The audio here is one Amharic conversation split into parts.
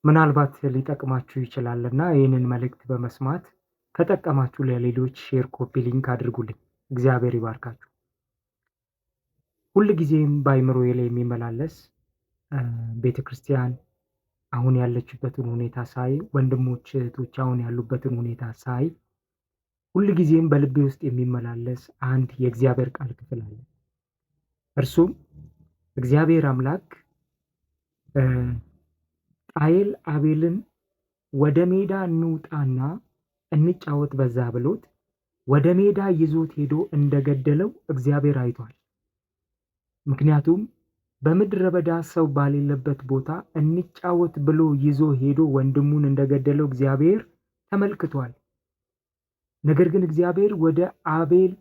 ምናልባት ሊጠቅማችሁ ይችላልና ይህንን መልእክት በመስማት ከጠቀማችሁ ለሌሎች share፣ copy link አድርጉልኝ። እግዚአብሔር ይባርካችሁ። ሁል ጊዜም በአይምሮዬ ላይ የሚመላለስ ቤተ ክርስቲያን አሁን ያለችበትን ሁኔታ ሳይ፣ ወንድሞች እህቶች አሁን ያሉበትን ሁኔታ ሳይ፣ ሁል ጊዜም በልቤ ውስጥ የሚመላለስ አንድ የእግዚአብሔር ቃል ክፍል አለ። እርሱም እግዚአብሔር አምላክ ቃየል አቤልን ወደ ሜዳ እንውጣና እንጫወት በዛ ብሎት ወደ ሜዳ ይዞት ሄዶ እንደገደለው እግዚአብሔር አይቷል። ምክንያቱም በምድረ በዳ ሰው ባሌለበት ቦታ እንጫወት ብሎ ይዞ ሄዶ ወንድሙን እንደገደለው እግዚአብሔር ተመልክቷል። ነገር ግን እግዚአብሔር ወደ አቤል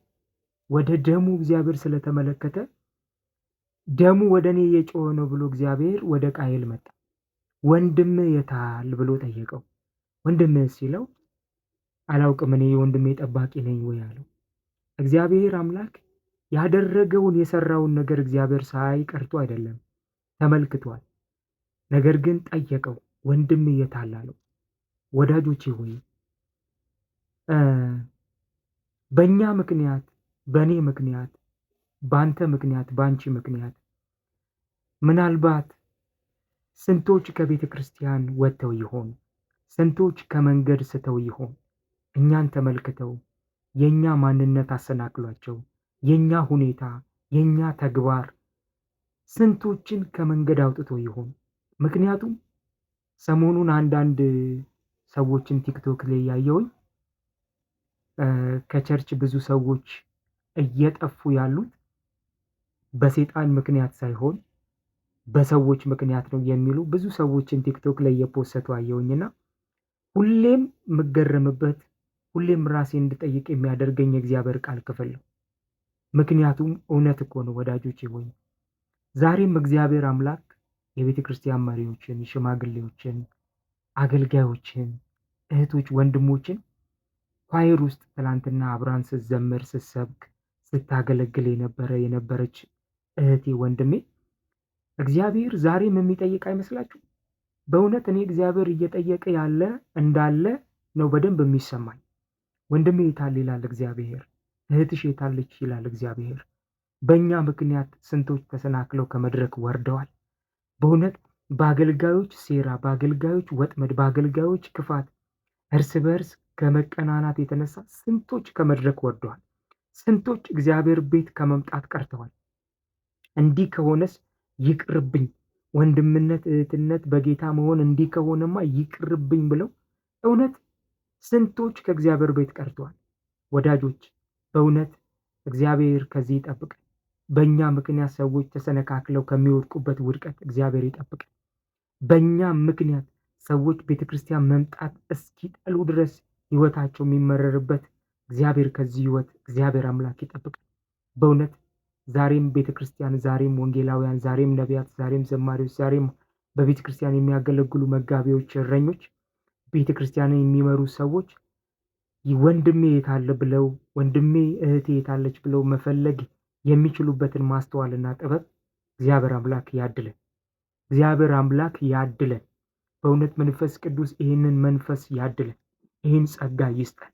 ወደ ደሙ እግዚአብሔር ስለተመለከተ ደሙ ወደ እኔ እየጮኸ ነው ብሎ እግዚአብሔር ወደ ቃየል መጣ። ወንድም የታል ብሎ ጠየቀው። ወንድም ሲለው አላውቅም፣ እኔ የወንድሜ ጠባቂ ነኝ ወይ አለው። እግዚአብሔር አምላክ ያደረገውን የሰራውን ነገር እግዚአብሔር ሳይ ቀርቶ አይደለም፣ ተመልክቷል። ነገር ግን ጠየቀው፣ ወንድም የታል አለው። ወዳጆቼ ሆይ፣ በእኛ ምክንያት፣ በእኔ ምክንያት፣ በአንተ ምክንያት፣ በአንቺ ምክንያት ምናልባት ስንቶች ከቤተ ክርስቲያን ወጥተው ይሆን? ስንቶች ከመንገድ ስተው ይሆን? እኛን ተመልክተው የእኛ ማንነት አሰናክሏቸው፣ የእኛ ሁኔታ፣ የእኛ ተግባር ስንቶችን ከመንገድ አውጥቶ ይሆን? ምክንያቱም ሰሞኑን አንዳንድ ሰዎችን ቲክቶክ ላይ ያየውኝ ከ church ብዙ ሰዎች እየጠፉ ያሉት በሴጣን ምክንያት ሳይሆን በሰዎች ምክንያት ነው የሚሉ ብዙ ሰዎችን ቲክቶክ ላይ እየፖሰቱ አየውኝና ሁሌም የምገረምበት፣ ሁሌም ራሴ እንድጠይቅ የሚያደርገኝ የእግዚአብሔር ቃል ክፍል ነው። ምክንያቱም እውነት እኮ ነው ወዳጆቼ ሆይ፣ ዛሬም እግዚአብሔር አምላክ የቤተ ክርስቲያን መሪዎችን፣ ሽማግሌዎችን፣ አገልጋዮችን፣ እህቶች፣ ወንድሞችን choir ውስጥ ትላንትና አብራን ስትዘምር፣ ስትሰብክ፣ ስታገለግል የነበረ የነበረች እህቴ ወንድሜ እግዚአብሔር ዛሬም የሚጠይቅ አይመስላችሁ? በእውነት እኔ እግዚአብሔር እየጠየቀ ያለ እንዳለ ነው በደንብ የሚሰማኝ። ወንድሜ የታል ይላል እግዚአብሔር። እህትሽ የታለች ይላል እግዚአብሔር። በእኛ ምክንያት ስንቶች ተሰናክለው ከመድረክ ወርደዋል። በእውነት በአገልጋዮች ሴራ፣ በአገልጋዮች ወጥመድ፣ በአገልጋዮች ክፋት እርስ በእርስ ከመቀናናት የተነሳ ስንቶች ከመድረክ ወርደዋል። ስንቶች እግዚአብሔር ቤት ከመምጣት ቀርተዋል። እንዲህ ከሆነስ ይቅርብኝ፣ ወንድምነት እህትነት በጌታ መሆን እንዲህ ከሆነማ ይቅርብኝ ብለው እውነት ስንቶች ከእግዚአብሔር ቤት ቀርተዋል። ወዳጆች፣ በእውነት እግዚአብሔር ከዚህ ይጠብቀን። በእኛ ምክንያት ሰዎች ተሰነካክለው ከሚወድቁበት ውድቀት እግዚአብሔር ይጠብቀን። በእኛ ምክንያት ሰዎች ቤተ ክርስቲያን መምጣት እስኪጠሉ ድረስ ሕይወታቸው የሚመረርበት እግዚአብሔር ከዚህ ሕይወት እግዚአብሔር አምላክ ይጠብቀን። በእውነት ዛሬም ቤተ ክርስቲያን፣ ዛሬም ወንጌላውያን፣ ዛሬም ነቢያት፣ ዛሬም ዘማሪዎች፣ ዛሬም በቤተ ክርስቲያን የሚያገለግሉ መጋቢዎች፣ እረኞች፣ ቤተ ክርስቲያንን የሚመሩ ሰዎች ወንድሜ የታለ ብለው፣ ወንድሜ እህቴ የታለች ብለው መፈለግ የሚችሉበትን ማስተዋልና ጥበብ እግዚአብሔር አምላክ ያድለን። እግዚአብሔር አምላክ ያድለን። በእውነት መንፈስ ቅዱስ ይህንን መንፈስ ያድለን። ይህን ጸጋ ይስጠን።